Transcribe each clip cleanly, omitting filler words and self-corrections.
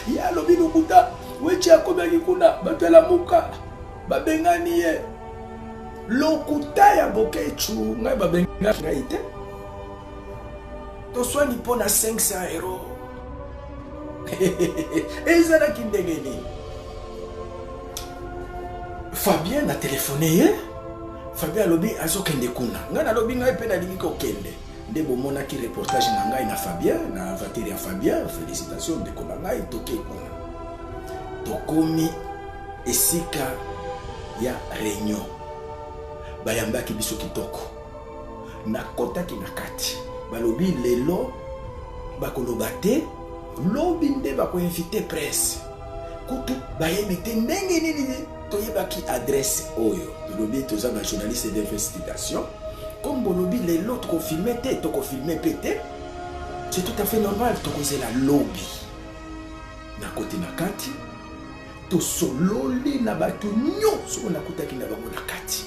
Ye alobi lokuta, Wetshi akomaki kuna, bato ya Lamuka babengani ye. Lokuta ya Boketshu, ngai babengaki ngai te. Toswani mpo na 500 euro. Ezalaki ndenge nini? Fabien na telefone ye, Fabien alobi azokende kuna, ngai nalobi ngai mpe nalingi kokende. Nde bomonaki reportage na ngai na Fabien, na voiture ya Fabien. Felicitation ndeko na ngai, toke kuna, tokomi esika ya reunion, bayambaki biso kitoko. Nakotaki na kati, balobi lelo bakoloba te, lobi nde bakoinvite presse. Kutu bayebi te ndenge nini toyebaki adresse oyo. Tolobi toza ba journaliste d'investigation, comme bolobi lelo tokofilme te, tokofilme mpe te, c'est tout à fait normal, tokozela lobi. Nakoti na kati, tosololi na bato nyonso oyo nakutaki na bango na kati.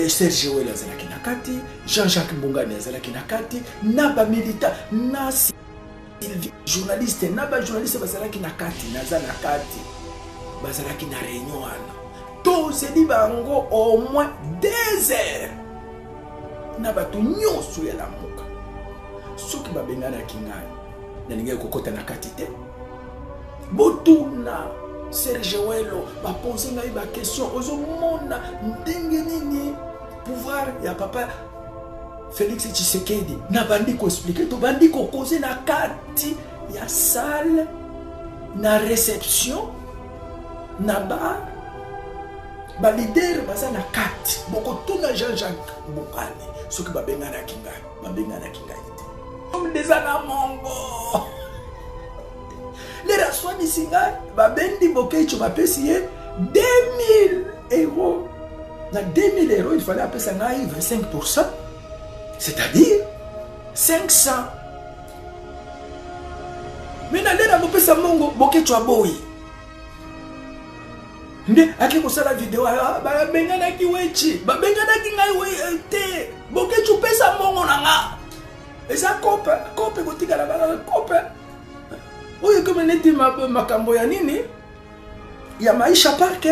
Serge Wele azalaki na kati, Jean-Jacques Mbungani azalaki na kati, na bamilita na Sylvie journaliste na ba journaliste bazalaki na kati, naza na kati, bazalaki na réunion wana. Tozeli bango au moins 2 heures na bato nyonso ya Lamuka. Soki babenganaki ngai, nalingaki kokota na kati te. Botuna Serge Welo, bapose ngai ba question, ozomona ndenge nini pouvoir ya papa Felix Tshisekedi. Nabandi koexplike, tobandi kokoze na kati ya salle na réception na bar, ba leader baza na kati. Bokotuna Jean-Jacques Mbungani soki babenganaki ngai, babenganaki ngai te. Eza na mongo lere aswanisi ngai, babendi Boketshu, bapesi ye 2000 euros. Na 2000 euros il fallait apesa ngai 25%, c'est-à-dire 500. Mais na lere akopesa mbongo, Boketshu aboyi. Nde ake kosala video, babenganaki Wetshi, babenganaki ngai we te. Boketshu pesa mbongo na nga. Eza kope, kope kotikala kaka kope. Oyo ekomi neti makambo ya nini ya Maisha Park.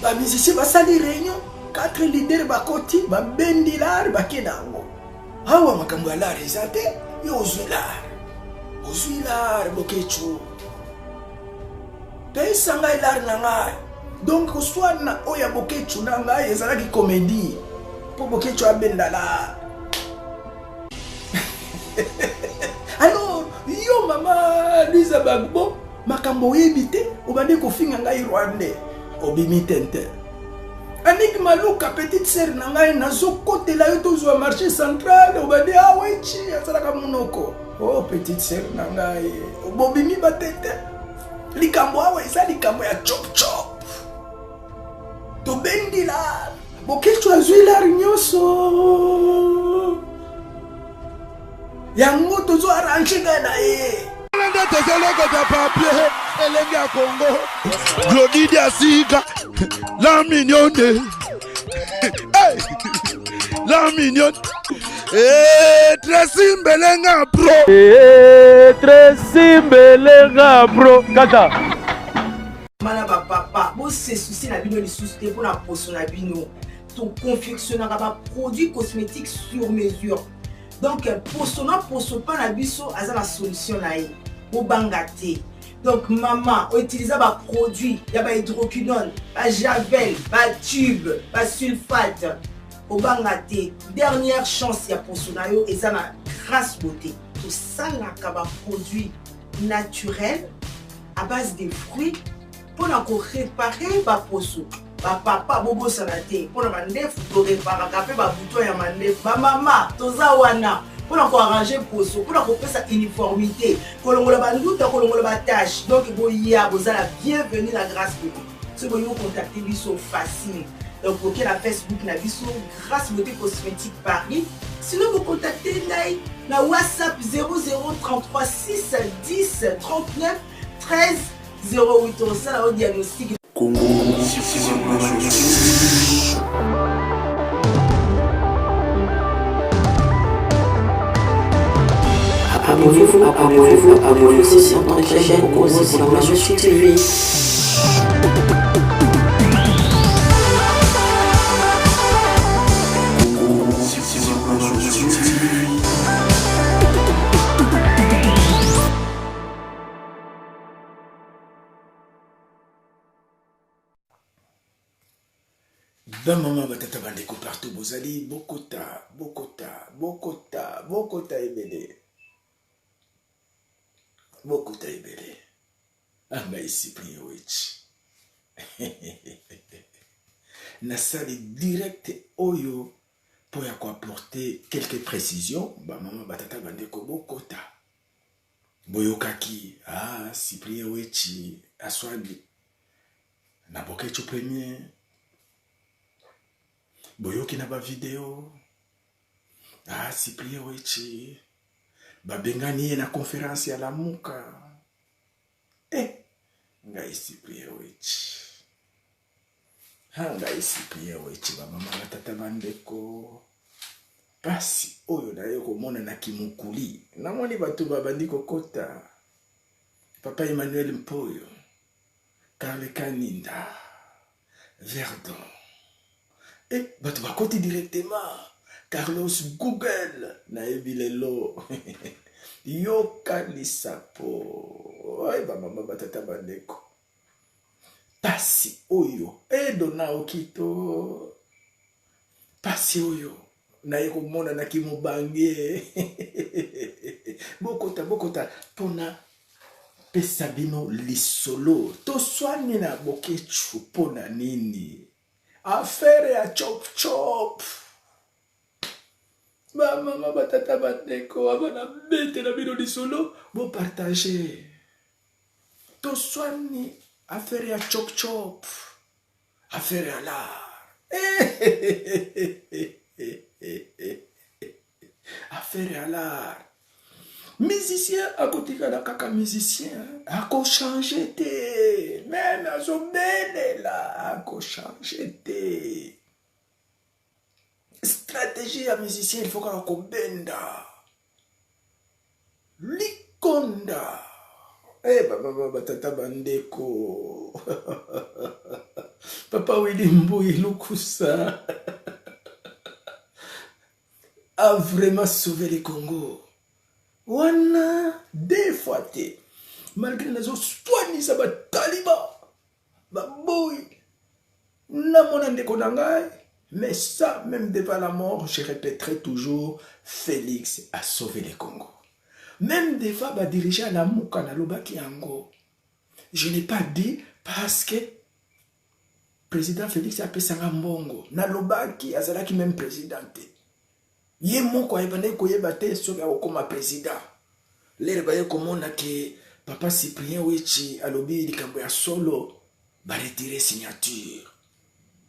Ba musiciens basali réunion, 4 leaders bakoti, babendi lar, bake na yango. Awa makambo ya lar eza te, yo ozwi lar. Ozwi lar Boketshu. Pesa ngai lar na ngai. Donc koswana oyo ya Boketshu na ngai ezalaki comédie. Po Boketshu abenda lar. Alors yo mama Luisa Bagbo, makambo oyebi te, obandi kofinga ngai Rwandais, obimi tente. Anik Maluka, petite sœur na ngai, nazokotela yo tozwa marché central, obandi awechi asalaka monoko. Oh petite sœur na ngai, obobimi batete. Likambo awa eza likambo ya chop chop. Tobendi la Boketshu azwi lar nyonso. Yango tozo arrange ngai na ye. Nde tozolokota papier elenge ya Congo. Glody Diasika, la mignonne. Hey! La mignonne. Eh, Tracy Mbelenga bro. Eh, Tracy Mbelenga bro. Kata. Mama na ba papa, bo se soucier na bino lisusu te pona poso na bino. To confectionnaka ba produits cosmétiques sur mesure. Donc poso na poso pa na biso aza na solution na ye. Bobanga te. Donc mama, utilisa ba produits ya ba hydroquinone, ba javel, ba tube, ba sulfate. Obanga te. Dernière chance ya poso na yo eza na Grace Beauté. Tosalaka ba produits naturels à base de fruits pona ko reparer ba poso. Ba papa bobosana te pona mandefu to reparaka pe ba bouton ya mandefu. Ba mama toza wana pona ko arranger poso, pona kopesa uniformité, kolongola ba nduta, kolongola ba taches. Donc boya, bozala bienvenue na Grace Beauté. Soki bolingi ko contacter biso facile. Donc boke na Facebook na biso Grace Beauté Cosmétique Paris. Sinon bo contacter ngai na WhatsApp 0033 6 10 39 13 08. Osala yo diagnostic. Congo Abonnez-vous, abonnez-vous, abonnez-vous sur notre chaîne Congo Information TV. Bamama, batata, bandeko partout bozali, bokota, bokota, bokota, bokota ebele, bokota ebele. Ah, ngai Cyprien Wetchi nasali direct oyo mpo ya koapporter quelques précisions. Bamama, batata, bandeko, bokota. Boyokaki, ah, Cyprien Wetchi aswani na Boketshu Premier, boyoki na bavideo, ah, Cyprien Wetchi babengani ye na conférence ya Lamuka. Eh, ngai Cyprien Wetchi, ha, ngai Cyprien Wetchi, bamama, batata, bandeko, pasi oyo naye komona na kimokuli, namoni bato babandi kokota. Papa Emmanuel Mpoyo, Karle Kaninda, Verdon, e bato bakoti directement. Carlos Google, nayebi lelo yoka lisapo. Oy, bamama, batata, bandeko, pasi oyo edona okito, pasi oyo naye komona na kimobange. Bokota, bokota mpona pesa bino lisolo. Toswani na Boketshu mpona nini? Affaire ya chop chop. Bamama, batata, bandeko, abana betela bino lisolo, bopartage. Toswani affaire ya chop chop, affaire ya lar, affaire ya lar. Musicien akotikala kaka musicien, akochange te, meme azobelela, akochange te. Stratégie ya musicien, il faut kaka kobenda likonda. Eh, bamama, batata, bandeko, papa Willy Mbui Lukusa a vraiment sauvé le Congo wana deux fois te, malgré nazoswanisa bataliba baboyi namona ndeko na ngai. Mais ça, même devant la mort, je répéterai toujours: Félix a sauvé le Congo. Même devant badirigeants ya Lamuka, nalobaki yango. Je n'ai pas dit parce que président Félix apesanga mbongo. Nalobaki, azalaki même président te, ye moko ayebandaki koyeba te soki akokóma président. Lere baye komona ke papa Cyprien Wetchi alobi likambo ya solo, baretire signature.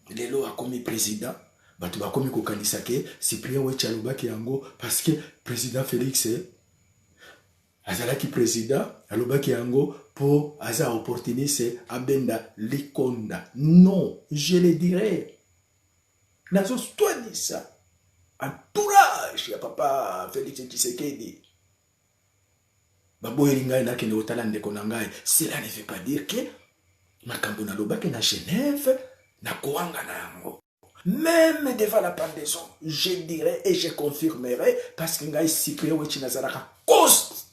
Lelo akomi président, bato bakomi kokanisa ke Cyprien Wetchi alobaki yango parce que président Félix azalaki président, alobaki yango mpo aza opportuniste, abenda likonda. Non, je le dirais, nazoswanisa entourage ya papa Félix Tshisekedi, baboyeli ngai nakende kotala ndeko na ngai. Cela ne veut pas dire que makambo nalobaki na Genève nakoanga na yango. Même devant la pendaison, je dirais et je confirmerai, parce que ngai Cyprien Wetchi nazalaka constant.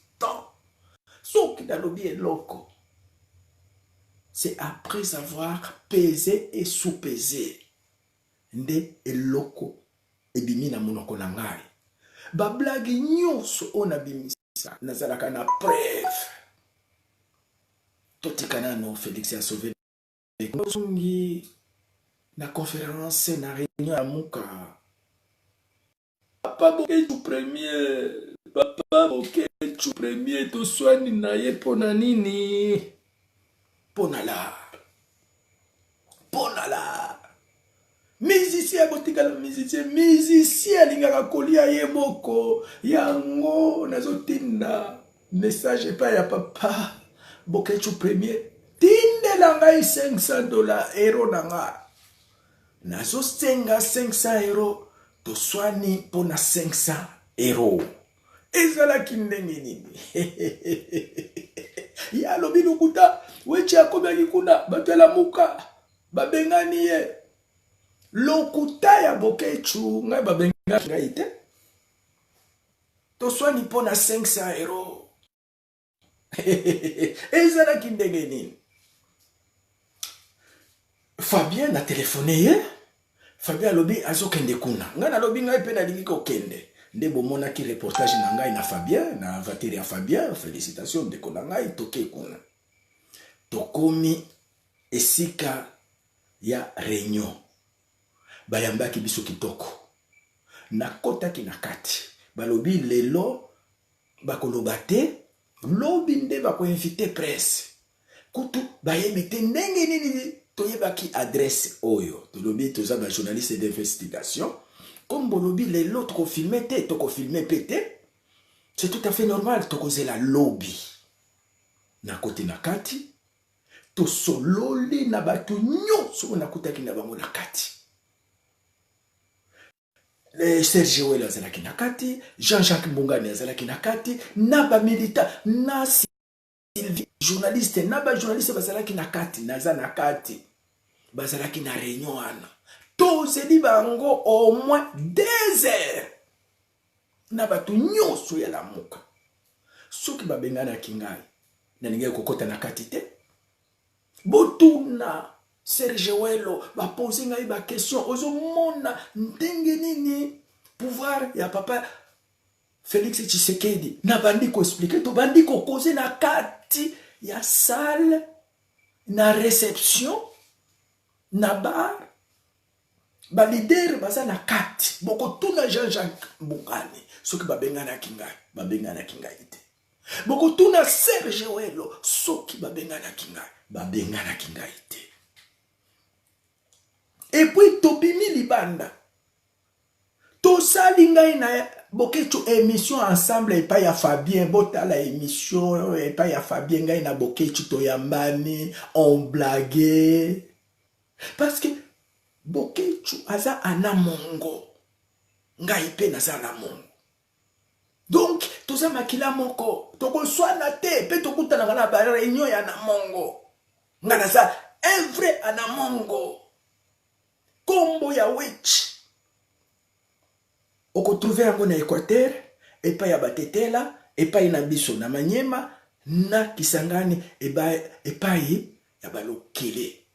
Soki nalobi eloko, c'est après avoir pesé et sous-pesé nde eloko ebimi na monoko na ngai. Bablague nyonso oyo nabimisa, nazalaka na preuve. Totika nano Félix asauve. Ozongi na conférence, na réunion ya Lamuka, papa Boketshu Premier, papa Boketshu Premier, toswani na ye mpo na nini? Mpo na lar, mpo na lar. Musicien akotikala musicien. Musicien alingaka kolia ye moko. Yango nazotinda message epai ya papa Boketshu Premier: tindela ngai 500 $, euro na nga. Nazosenga 500 euro. Toswani mpona 500 euro. Ezalaki ndenge nini? Ye alobi lokuta. Wetshi akomaki kuna, bato ya Lamuka babengani ye. Lokuta ya Boketshu, ngai babengaki ngai te. Toswani mpo na 500 euro. Ezalaki ndenge nini? Fabien na telefone ye, Fabien alobi azokende kuna, ngai nalobi ngai mpe nalingi kokende. Nde bomonaki reportage na ngai na Fabien, na voiture ya Fabien. Félicitation ndeko na ngai, toke kuna, tokomi esika ya réunion, bayambaki biso kitoko. Nakotaki na kati, balobi lelo bakoloba te, lobi nde bakoinvite presse. Kutu bayebi te ndenge nini toyebaki adresse oyo. Tolobi toza ba journaliste d'investigation, comme bolobi lelo tokofilme te, tokofilme mpe te, c'est tout à fait normal, tokozela lobi. Nakoti na kati, tosololi na bato nyonso oyo nakutaki na bango na kati. Serge Welo azalaki na kati, Jean-Jacques Mbungani azalaki na kati, na bamilita na Sylvie journaliste, na bajournaliste bazalaki na kati, naza na kati, bazalaki na réunion wana. Tozeli bango au moins 2 heures na bato nyonso ya Lamuka. Soki babenganaki ngai, nalingaki kokota na kati te. Botuna Serge Welo, bapose ngai ba question, ozomona ndenge nini pouvoir ya papa Félix Tshisekedi. Nabandi koexplike, tobandi kokoze na kati ya salle na réception na bar, balidere baza na kati. Bokotuna Jean-Jacques Mbungani soki babenganaki ngai, babenganaki ngai te. Bokotuna Serge Welo soki babenganaki ngai, babenganaki ngai te. Et puis tobimi libanda, tosali ngai na Boketshu émission ensemble epai ya Fabien. Botala émission epai ya Fabien, ngai na Boketshu toyambani, on blague, parce que Boketshu aza ana mongo, ngai mpe naza na mongo, donc toza makila moko, tokoswana te. Mpe tokutanaka na ba réunion ya na mongo. Ngai naza un vrai ana mongo. Kombo ya Wetshi okotrouve yango na Équateur, epai ya Batetela, epai na biso na Manyema, na Kisangani, epai ya Balokele.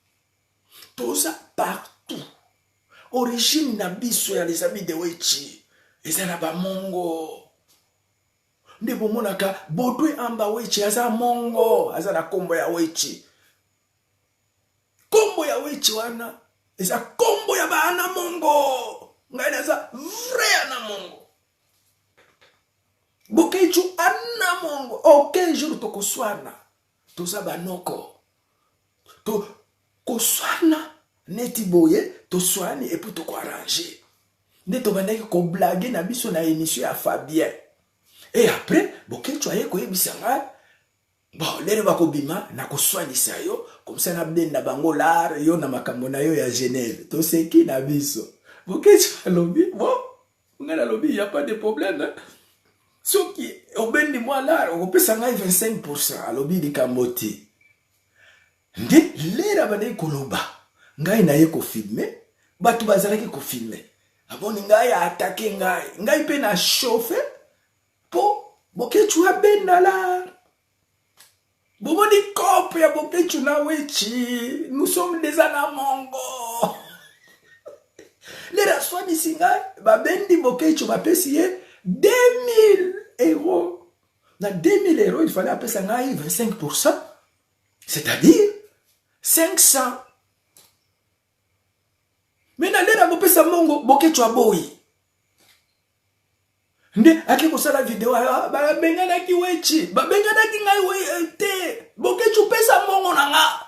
Toza partout. Origine na biso ya les amis de Wetshi eza na bamongo. Nde bomonaka Baudouin Amba Wetshi aza mongo, aza na kombo ya Wetshi. Kombo ya Wetshi wana eza kombo ya baana mongo. Ngai naza vrai ana mongo. Boketshu ana mongo. Aucun jour tokoswana, toza banoko. To koswana neti boye, toswani et puis tokoarrange. Nde tobandaki koblage na biso na émission ya Fabien. Et après Boketshu aye koyebisa ngai, bon, lere bakobima nakoswanisa yo, comme ça nabenda bango lar yo na makambo na yo ya Genève. Toseki na biso. Boketshu alobi bon, ngai nalobi ya pas de problème, soki obendi mwa lar okopesa ngai 25%. Alobi likambo te. Nde lere abandaki koloba, ngai naye kofilme, bato bazalaki kofilme, aboni ngai aatake ngai, ngai mpe na chauffe mpo Boketshu abenda lar. Bomoni cope ya Boketshu na Wetshi, nous sommes déjà na mongo. Lere aswanisi ngai, babendi Boketshu, bapesi ye 2000 euros. Na 2000 euros, il fallait apesa ngai 25%, c'est-à-dire 500. Mais na lere akopesa mbongo, Boketshu aboyi. Nde ake kosala video, babenganaki Wetshi, babenganaki ngai te. Boketshu pesa mbongo na nga,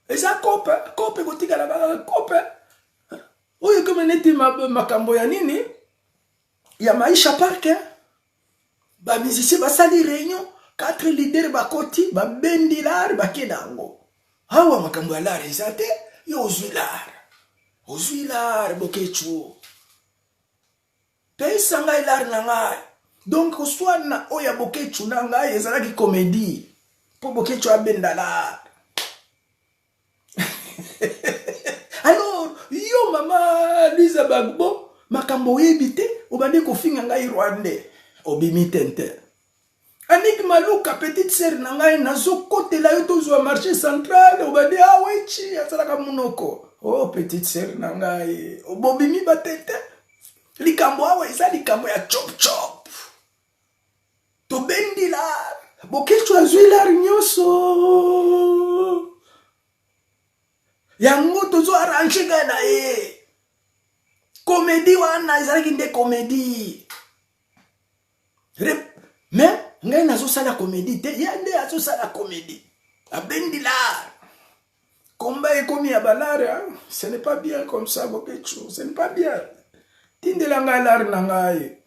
eza cope, cope kotikala kaka cope. Oyo ekomi neti makambo ya nini ya Maisha Park, bamusicien basali réunion, 4 leaders bakoti, babendi lar, bake na yango. Awa makambo ya lar eza te. Yo ozwi lar, ozwi lar. Boketshu, pesa ngai lar na ngai. Donc koswana oyo ya Boketshu na ngai ezalaki komedi mpo Boketshu abenda la. Alors yo mama Luisa Bagbo, makambo oyebi te, obandi kofinga ngai rwandais, obimi tente. Anik Maluka, petite sœur na ngai, nazokotela yo tozwa marché central, obandi awechi ah, asalaka monoko. Oh petite sœur na ngai, obobimi batete. Likambo awa eza likambo ya chop chop. Tobendi lar, Boketshu azwi lar nyonso. Yango tozo arrange ngai na ye. Komedi wana ezalaki nde komedi. Mais ngai nazosala komedi te, ye nde azosala komedi. Abendi lar. Combat ekomi ya balar, hein? Ce n'est pas bien comme ça, Boketshu. Ce n'est pas bien. Tindela ngai lar na ngai.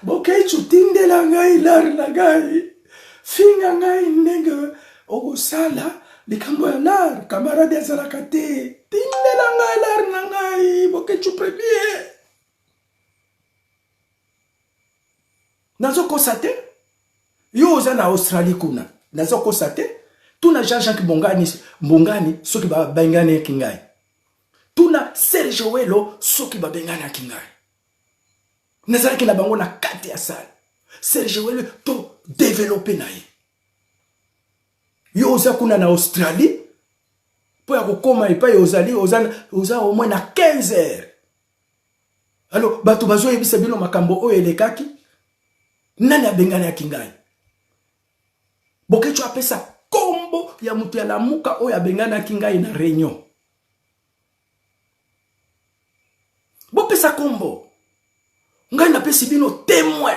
Boketshu, tindela ngai lar na ngai. Finga ngai ndenge okosala likambo ya lar. Camarade azalaka te. Tindela ngai lar na ngai, Boketshu premier. Nazokosa te. Yo oza na Australie kuna. Nazokosa te. Tuna Jean-Jacques Bongani, Mbongani soki babenganaki ngai. Tuna Serge Welo soki babenganaki ngai. Nazalaki na bango na kati ya salle. Serge Welo to développer na ye. Yo oza kuna na Australie mpo ya kokoma epai ozali, oza, oza au moins na 15 heures. Alors bato bazoyebisa bino makambo oyo elekaki, nani abenganaki ngai? Boketshu apesa kombo ya moto ya Lamuka oyo abenganaki ngai na réunion. Bopesa kombo. Ngai napesi bino témoin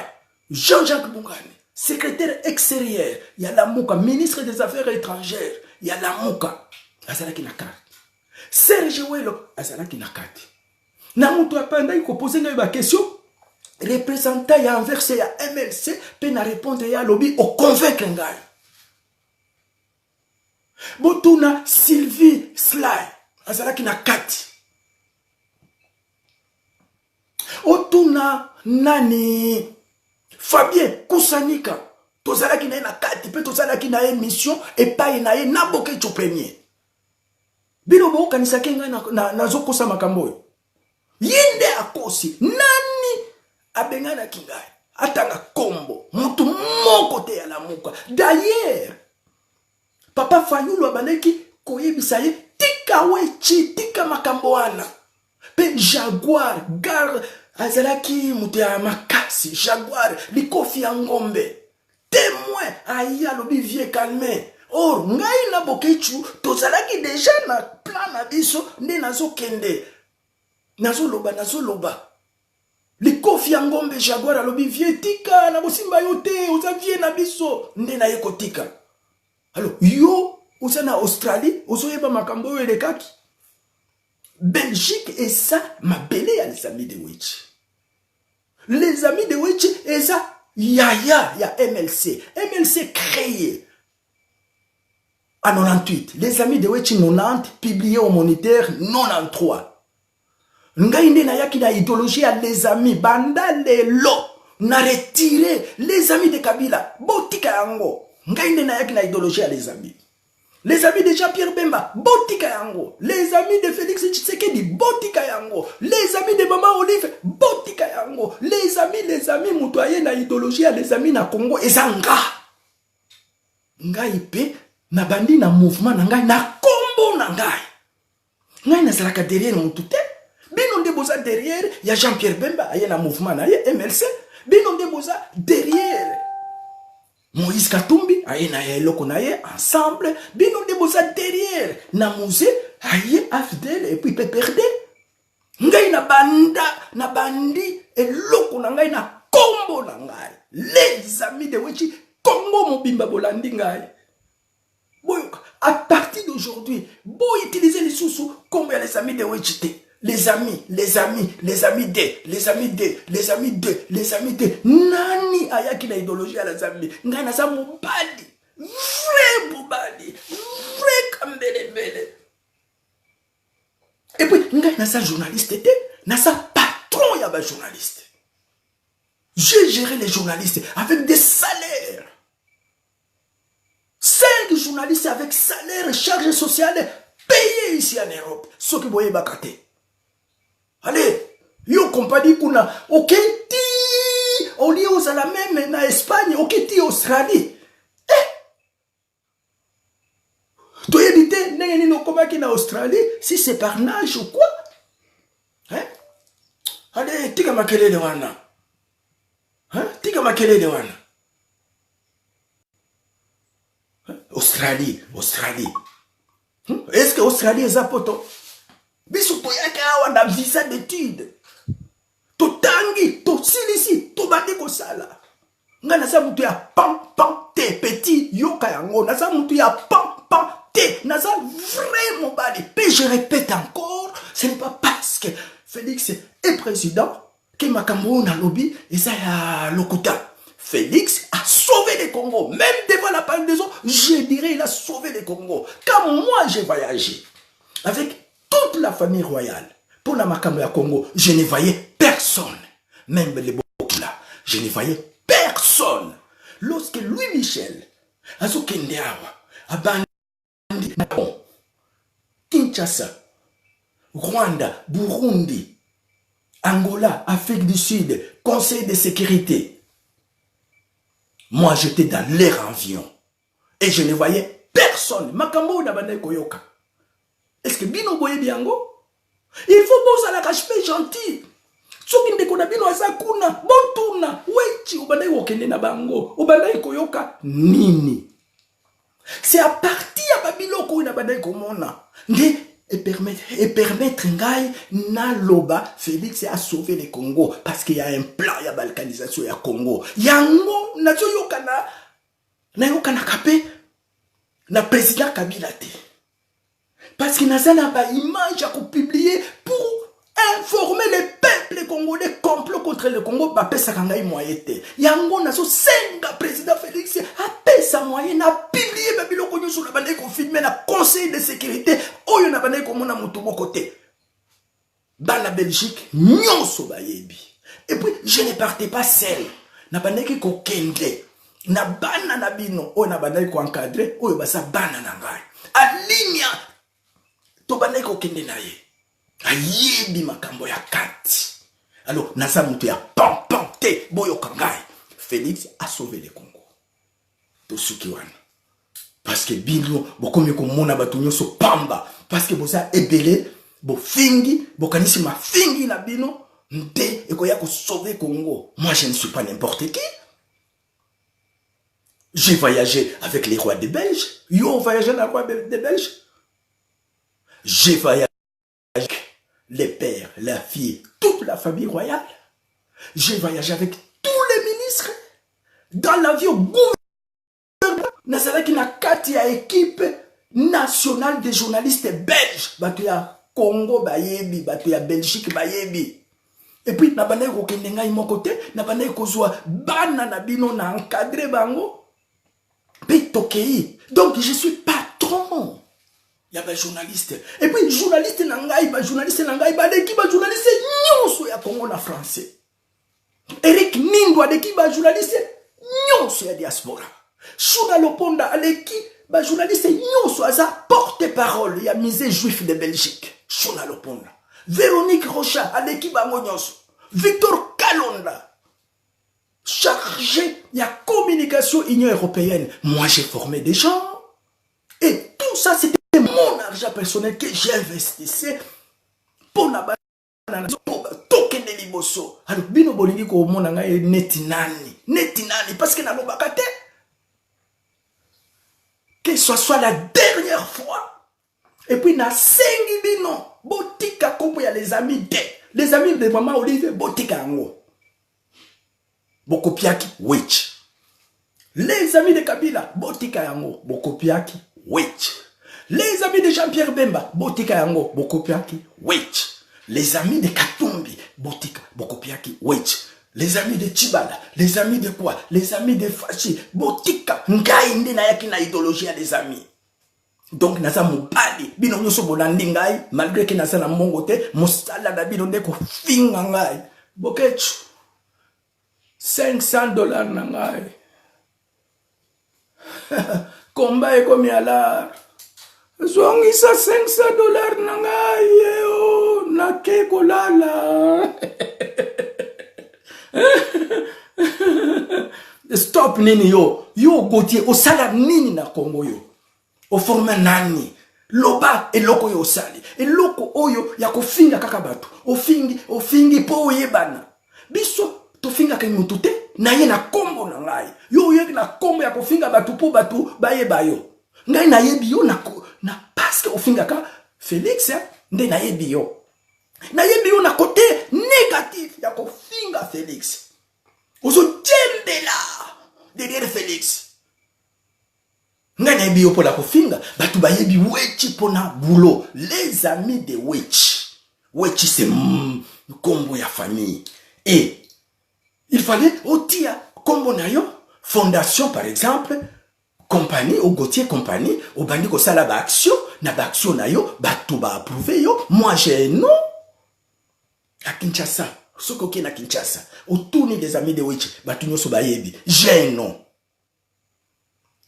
Jean-Jacques Bongani, secrétaire extérieur ya Lamuka, ministre des Affaires étrangères ya Lamuka, azalaki na carte. Serge Welo azalaki na kati. Na moto apandaki kopose ngai ba question, représentant ya Anvers ya MLC pe na répondre ya alobi o convaincre ngai. Botuna Sylvie Sly azalaki na kati. Otuna nani Fabien Kusanika tozalaki na ye na kati pe tozalaki na ye mission epai na ye na Boketshu premier. Bino bokanisaki ngai nazokosa makambo oyo. Ye nde akosi. Nani abenganaki ngai? Atanga kombo mutu moko te ya Lamuka. D'ailleurs papa Fayulu abandaki koyebisa ye tika wechi, tika makambo wana. Pe Jaguar gar azalaki moto ya makasi. Jaguar likofi ya ngombe témoin aye alobi vieux calme. Or ngai na Boketshu tozalaki deja na plan na biso nde nazokende nazoloba nazoloba likofi ya ngombe. Jaguar alobi vieux tika, nakosimba yo te, oza vieux na biso nde naye kotika. Alors yo oza na Australie ozoyeba makambo oyo elekaki. Belgique eza mabele ya les amis de Wetchi. Les amis de Wetchi eza yaya ya MLC. MLC créé en 98. Les amis de Wetchi 90, publié au Moniteur 93. Ngai nde nayaki na idéologie ya les amis. Banda lelo na retiré les amis de Kabila. Botika yango. Ngai nde nayaki na idéologie ya les amis. Les amis de Jean-Pierre Bemba, botika yango. Les amis de Félix Tshisekedi, botika yango. Les amis de Maman Olive, botika yango. Les amis, les amis, moto aye na idéologie ya les amis na Congo eza nga. Ngai pe na bandi na mouvement na ngai na kombo na ngai. Ngai nazalaka derrière motu te. Bino nde boza derrière ya Jean-Pierre Bemba aye na mouvement na ye MLC. Bino nde boza derrière Moïse Katumbi aye na ye eloko na ye ensemble. Bino nde boza derrière na Mouze aye AFDL et puis PPRD. Ngai na banda na bandi eloko na ngai na kombo na ngai. Les amis de Wetchi, Congo mobimba bolandi ngai. Boyoka, à partir d'aujourd'hui, bo utiliser lisusu kombo ya les amis de Wetchi te. Les amis, les amis, les amis de, les amis de, les amis de, les amis de. Nani ayaki na idéologie ya les amis? Ngai naza mobali, vrai mobali, vrai kambelebele. Et puis ngai naza journaliste te, naza patron. bajournaliste. J'ai géré les journalistes avec des salaires. Cinq journalistes avec salaire, charge sociale payés ici en Europe. Soki boyebaka te. Allez, yo compagnie kuna okei ti olie ozala meme na Espagne, okei ti Australie. Eh! Toyebi te ndenge nini okomaki na Australie, si c'est par nage ou quoi? Hein? Allez, tika makelele wana. Hein? Tika makelele wana. Hein? Australie, Australie. Est-ce que Australie eza poto? Biso toyaki awa na visa d'étude. Totangi, tosilisi, tobandi kosala. Nga naza mutu ya pan pan te, petit, yoka yango. Naza mutu ya pan pan te. Naza vrai mobali. Pe je répète encore, ce n'est pas parce que Félix est président que makambo oyo nalobi eza ya lokuta. Félix a sauvé le Congo. Même devant la palme des eaux, je dirais il a sauvé le Congo. Quand moi j'ai voyagé avec toute la famille royale pour la makambo ya Congo, je ne voyais personne. Même les Bokila, je ne voyais personne. Lorsque Louis Michel azokende awa abandi bon, Kinshasa, Rwanda, Burundi, Angola, Afrique du Sud, Conseil de sécurité. Moi, j'étais dans l'air avion et je ne voyais personne. Makambo na bandai koyoka. Est-ce que bino boyebi yango? Il faut bozalaka mpe gentil. Soki ndeko na bino aza kuna, botuna wechi obandaki kokende na bango, obandaki koyoka nini? C'est à partir ya babiloko oyo na bandaki komona nde epermettre ngai naloba Félix a sauvé le Congo, parce qu'il y a un plan ya balkanisation ya Congo. Yango nazoyokana, nayokanaka mpe na président Kabila te, parce que naza na baimage ya kopublier pour informer le peuple congolais. Complot contre le Congo, bapesaka ngai moyen te. Yango nazosenga président Félix apesa moyen na publier babiloko nyonso na bandaki kofilmer na Conseil de sécurité oyo na bandaki komona motu moko te. Bana Belgique nyonso bayebi. Et puis je ne partais pas seul, na bandaki kokende na bana na bino oyo na bandaki koencadrer, oyo baza bana na ngai. Alinia tobandaki kokende na ye, ayebi makambo ya kati. Alors naza moto ya pampan te, boyoka ngai. Félix a sauvé le Congo. Tosuki wana, parce que bino bokomi komona bato nyonso pamba, parce que boza ebele, bofingi, bokanisi mafingi na bino nde ekoya kosauver Congo. Moi, je ne suis pas n'importe qui. J'ai voyagé avec les rois des Belges. Yo voyagé na roi des Belges. J'ai voyagé avec les pères, la fille, toute la famille royale. J'ai voyagé avec tous les ministres dans l'avion gouvernement. Nazalaki na kati ya équipe nationale des journalistes belges. Bato ya Congo bayebi, bato ya Belgique bayebi. Et puis nabandaki kokende ngai moko te, nabandaki kozwa bana na bino na encadre bango mpe tokei. Donc je suis patron ya bajournaliste. Et puis journaliste na ngai, bajournaliste na ngai baleki bajournaliste nyonso ya Congo na français. Eric Nindo aleki bajournaliste nyonso ya diaspora. Shuna Loponda aleki bajournaliste nyonso, aza porte parole ya Musée juif de Belgique. Shuna Loponda, Véronique Rocha aleki bango nyonso. Victor Kalonda, chargé ya communication Union européenne. Moi, j'ai formé des gens et tout ça, c'était mon argent personnel que j'investissais mpona bana tokende liboso. Alors bino bolingi komona ngai neti nani, neti nani? Parce que nalobaka te. Que ce soit la dernière fois. Et puis nasengi bino, botika kombo ya les amis te, les amis de mama Olive, botika yango. Bokopiaki witch. Les amis de Kabila, botika yango, bokopiaki witch. Les amis de Jean-Pierre Bemba, botika yango, bokopiaki witch. Les amis de Katumbi, botika, bokopiaki witch. Les amis de Tshibala, les amis de quoi, les amis de Fashi, botika. Ngai nde nayaki na idéologie ya les amis. Donc naza mobali. Bino nyonso bolandi ngai malgré ke naza na mbongo te. Mosala na bino nde kofinga ngai. Boketshu 500 $ na ngai, komba ekomi alar. Zongisa 500 $ na ngai o nake kolala. Stop nini yo? Yo Gautier, osala nini na Congo? Yo oforme nani? Loba eloko oyo osali, eloko oyo ya kofinga kaka bato. Ofingi, ofingi mpo oyebana. Biso tofingaka motu te na ye na nkombo na ngai. Yo oyebi na nkombo ya kofinga bato mpo bato bayeba yo. Ngai nayebi yo na parce que ofingaka Félix nde nayebi yo. Nayebi yo na côté négatif ya kofinga Félix. Ozojembela derrière Félix. Ngai nayebi yo mpona kofinga bato. Bayebi Wechi mpona boulot. Les amis de Wechi, Wechi c'est nkombo ya famille et il fallait otia nkombo na yo, fondation par exemple, compagnie o Gautier compagnie. Obandi kosala baaction na baaction na yo, bato baapprouve yo. Moi, j'ai non à Kinshasa. Soki okei na Kinshasa, otuni des amis de Wechi, bato nyonso bayebi. J'ai non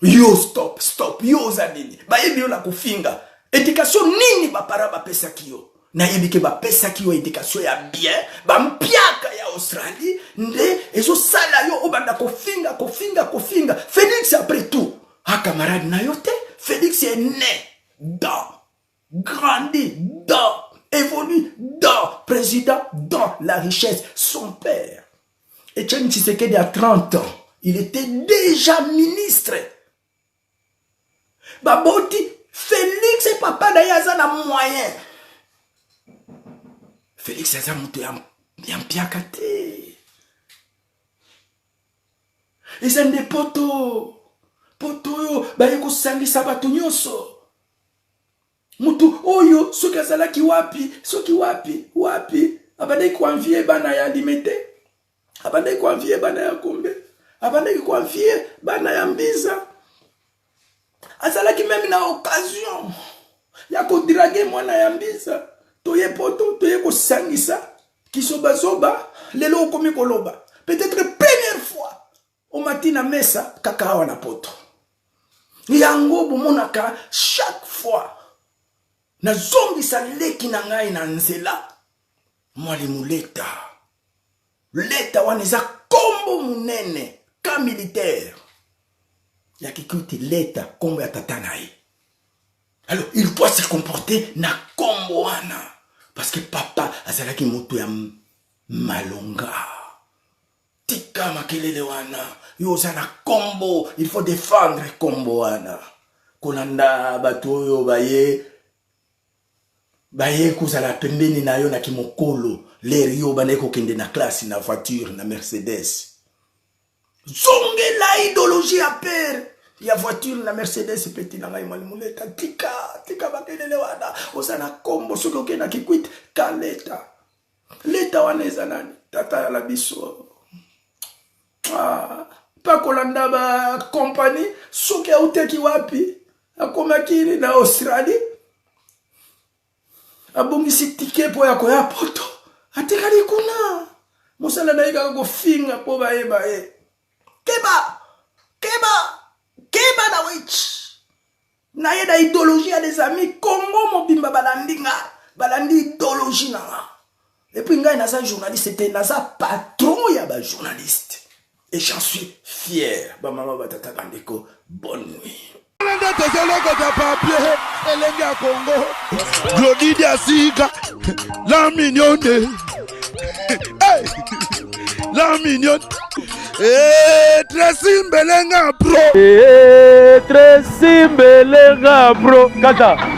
yo. Stop, stop. Yo oza nini? Bayebi yo na kofinga. Éducation nini bapara bapesaki yo? Nayebi ke bapesaki yo éducation ya bien. Bampiaka ya Australie nde ezosala yo obanda kofinga, kofinga, kofinga Félix. Après tout, a camarade na yo te. Félix est né dans, grandi dans, évolue dans, président dans la richesse. Son père Etienne Tshisekedi, à 30 ans, il était déjà ministre. Baboti Félix, papa na ye aza na moyen. Félix aza moto ya mpiaka te. Eza nde poto, poto oyo baye kosangisa bato nyonso. Motu oyo soki azalaki wapi, soki wapi wapi, abandaki koenvier bana ya Limete, abandaki koenvier bana ya Kombe, abandaki koenvier bana ya Mbiza. Azalaki même na occasion ya kodraguer mwana ya Mbiza. Toye poto, toye kosangisa kizobazoba. Lelo okomi koloba. Peut-être première fois omati na mesa kaka awa na poto. Yango bomonaka chaque fois nazongisa leki na ngai na nzela. Mwalimu Leta, Leta wana eza kombo monene ka militaire ya Kikwit. Leta, kombo ya tata na ye. Alors il doit se comporter na kombo wana parce que papa azalaki moto ya malonga. Tika makelele wana. Yo oza na kombo, il faut défendre kombo wana. Kolanda bato oyo baye baye kozala pembeni na yo na kimokolo. Lere yo bandaki kokende na classe na voiture na Mercedes, zongela idéologie ya père ya voiture na Mercedes. Petit na ngai Mwalimu Leta, tika, tika makelele wana. Oza na kombo. Soki okende na Kikwit, kaleta leta wana eza nani? Tata yala biso. Ah, mpa kolanda bakompani soki autaki wapi, akomaki na Australie, abongisi ticket mpo ya koya poto, atikali kuna. Mosala na ye kaka kofinga mpo bayeba ye. Keba, keba, keba na wich na ye na idéologie ya les amis. Congo mobimba balandi nga, balandi idéologie na nga. Et puis ngai naza journaliste te, naza patron ya bajournaliste et j'en suis fier. Bamama, batata, bandeko, bonne nuit. Nde tozolokota papier, elenge ya Congo. Glodidi asika la mignonne, hey! La mignonne. Hey, Tracy Mbelenga pro. Hey, Tracy Mbelenga pro kata.